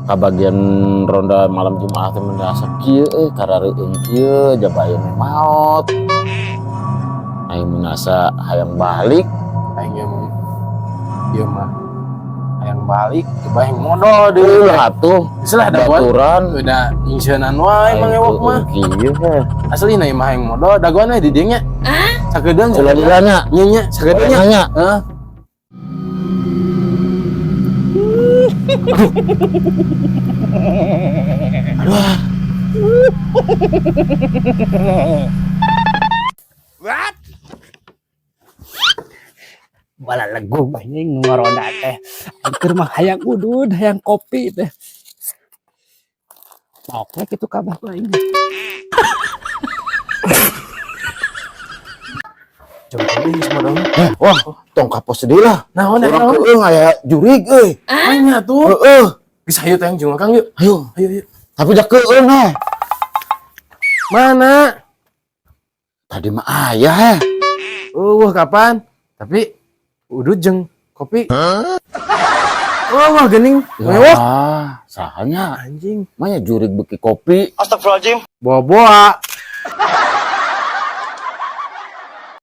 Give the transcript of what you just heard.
Kabagian ronda malam Jumat teh mun asa kieu euy, karareueung kieu jaba aya nu maot. Aing mun asa hayang balik. Aing ge mah. Ieu mah. Hayang balik, coba hayang modal deui. Ulah atuh. Geus lah da buat Baturan. Udah nyingsieunan wae Mang Ewok mah. Kieu heh. Asli na mah hayang modal dagoan we di dieu nya. Sakedeung. Ulah lilanya. Nya nya sakedeung nya. Nya. Heeh. Bala legung anjing nu ngaronda teh. Angker mah hayang udud, hayang kopi teh. Oke kitu kabah ku aing. Coba ini semua dong. Eh, wah, tong kapos sedih lah. Nah, Urang naon? keueung aya jurig euy. Anya tuh. Heeh. Geus hayu teh jeung Kang yuk. Ayo, Ayo yuk. tapi dah keueung heh. Mana? Tadi mah aya heh. Wah, kapan? Tapi udud jeung kopi. Oh, wah geuning. Mewah. Wah, sahanya Anjing. manya jurig beuki kopi. Boa-boa.